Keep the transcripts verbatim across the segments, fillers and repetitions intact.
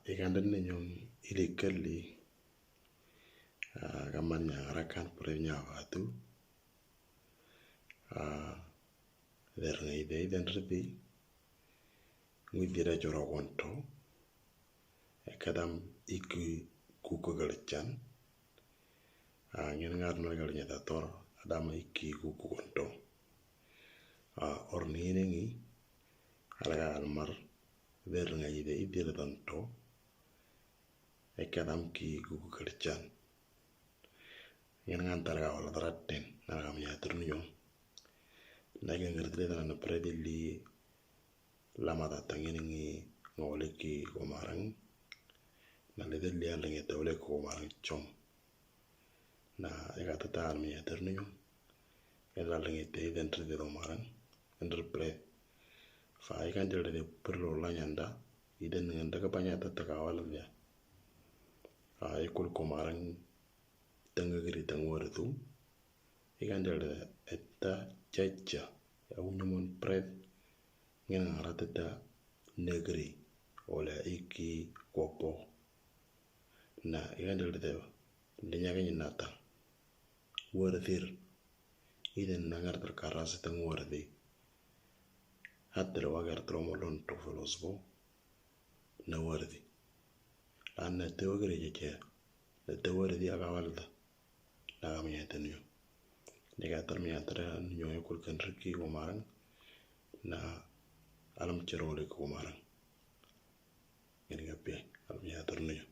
Ikan den ne nyong ili kali. Kaman nyang rakan pure nyawatu. Derngai dei den rdi. Ngui dira joro konto. Ekadam iki kuku gerchan. Ngin ngar no gal nyata tor. Adam iki kuku konto. Or nini ngi. Alaga almar. Derngai dei dira tonto. Ekadam ki kuku gerchan. Ngin ngan targa wala taratin. Narga miya turniyo. Nagi ngir dira na predi li lama datang ini ngi ngole ki komarang. Na lede li alingi te ole komarang chom. Na ega tata almi ya terniyo. Ela alingi te den tre de komarang. Ender pre. Fa ikan dira de perlo la nyanda. Iden ngenda ka panya tata ka wala dia. Fa ikul komarang. Tengagiri tengwar tu. Ikan dira de eta chacha. Ya unyumon pret. Ngin ngarata ta negri. Ole iki kopo. Na ikan dira de. Dinya ka nyinata. Wardir. Iden nangar terkaras tengwardi. Hatir wagar tromolon to filosofo. Na wardi. Lan na te wagri jeje. Na te wardi aga walda. Laga miya taniyo. Nika tar miya tara niyo yukul kan riki komarang. Na alam chero le komarang. Ngin gapi alam miya taniyo.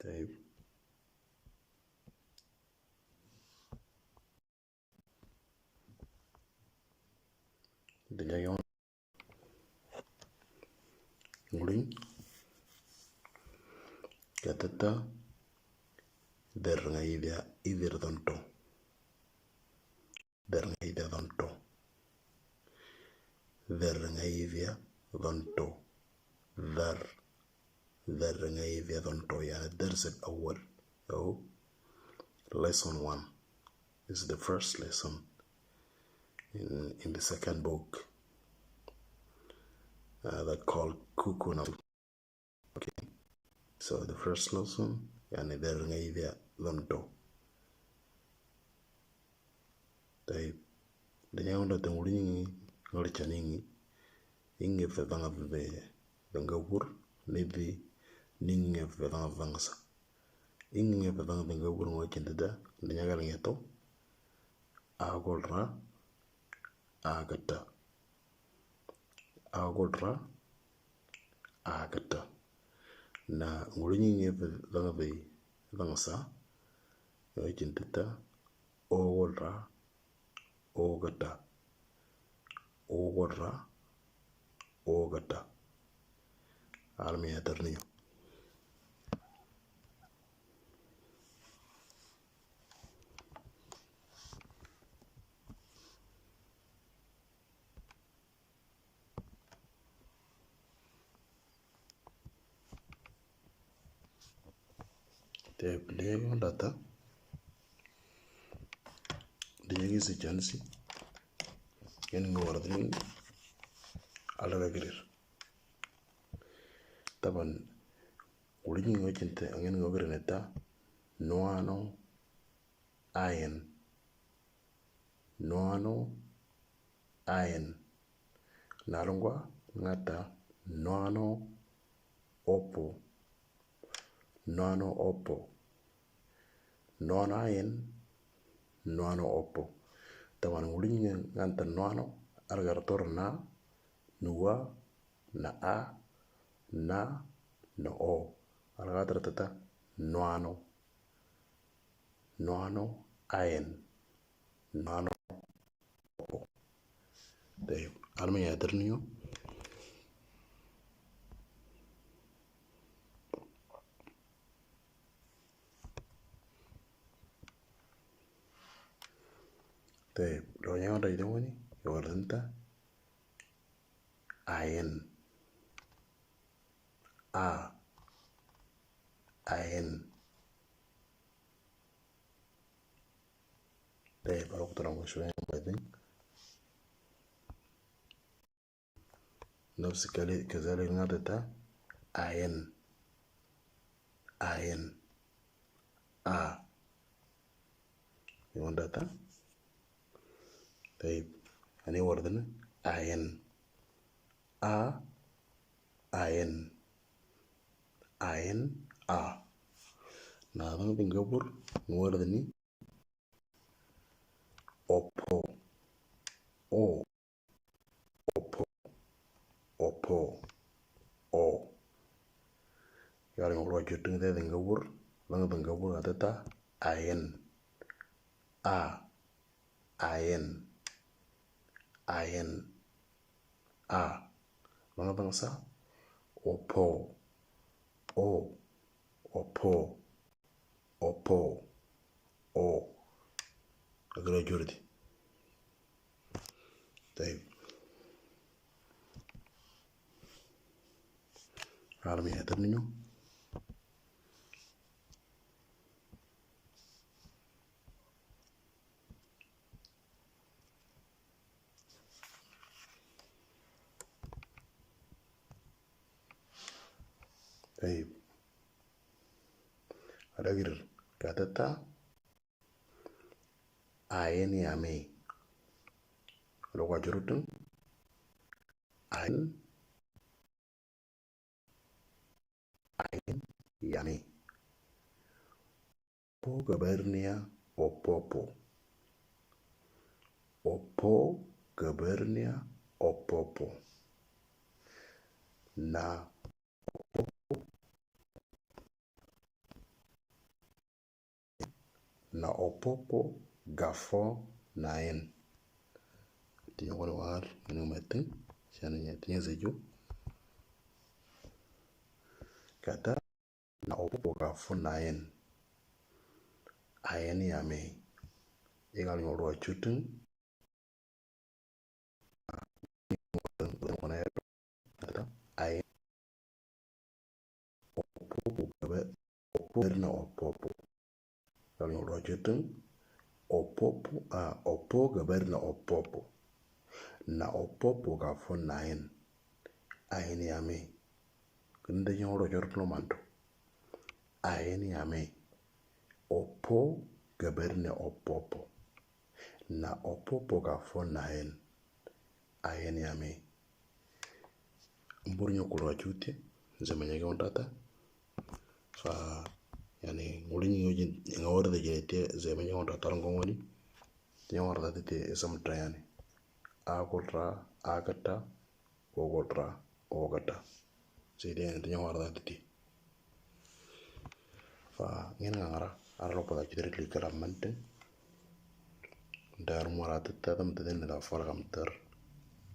طيب. Dila yon. Nguling. Katata. Derngai dia idir tonto. Derngai dia tonto. Derngai dia tonto. Dar. Derngai dia tonto. Yani الدرس الأول. أو lesson one. This is the first lesson in, in the second book, uh, that called Kukuna. Okay. So the first lesson, yani derngai dia tonto. Taib. Danya unda tenguri nyingi, ngari chaningi. Inge fe danga fe danga wur, nibi, ninge fe danga danga sa. Inge fe danga danga wur ngo chindida, danya gal ngeto. Agolra, agata. Agolra, agata. Na nguri nyingi fe danga fe danga sa. Ngo chindida, ogolra, ogata. Ogolra, ogata. Almi atarniyo. Te play mo data. Dinya ki si chansi. Ngin ngordan alagagirir. Taban, ulingi ngocinte, ngin ngogirineta, noano ayen. Noano ayen. Nalungwa ngata, noano opo. Noano opo. Noano ayen, noano opo. Taban, ulingi nganta noano, argar tor na, nua, na a, na, no o. Argar tata, noano. Noano ayen. Noano opo. Tayyib, armi yadir niyo. Tayyib, do nyawa da idan wani, ya wardanta. Ayen. A. Ayen. Tayyib, aruq tarang shwaya baadin. Nafsi kali, kazalik ngatata. Ayen. Ayen. A. Yun data. Tayyib. Ani wardana. Ayen. A. Ayen. Ayen. A. Na, dang tingabur. Wardani. Opo. O. Opo. Opo. O. Yari ngolo jutung te tingabur. Lang tingabur atata. Ayen. A. Ayen. Ayen. A. Lang bangsa. Opo. O. Opo. Opo. O. Agra jurdi. Tayyib. Armi yadir niyo. Tayyib. Alagagirir. Katata. Ayen yame. Lo kwa jurutun. Ayen. Ayen yame. Opo gabarnia opopo. Opo gabarnia opopo. Na opopo. Na opopo gafo nayen. Tinya wani war, ini metin. Siya niya, tinya seju. Kata, na opopo gafo nayen. Ayen yame. Igal nyoro chutung. Ayen. Opopo gabe, opo gabarina opopo. Kalau nyoro chutung. Opopo, a, opo gabarina opopo. Na opopo gafo nayen. Ayen yame. Kende nyoro chutung manto. Ayen yame. Opo gabarina opopo. Na opopo gafo nayen. Ayen yame. Mbur nyo kulwa chuti, zeme nyege ondata. Fa, yani, nguli nyo jin, nga wari de jete, zeme nyege ondata ngongoni. Tinya wardata te esam tra yani. A kultra, a kata, o kultra, o kata. Sidi yani tinya wardata te. Fa, ngin ngara, ara lo pada chidar klik kala manten. Dar mora tata tam tadin da fara kam tar.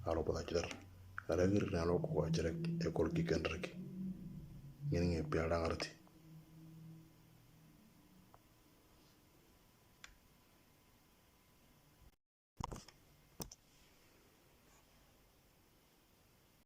Alo pada chidar. Alagagirir na lo ko chidar ekol ki kendriki. Ngin ngi piada ngarti.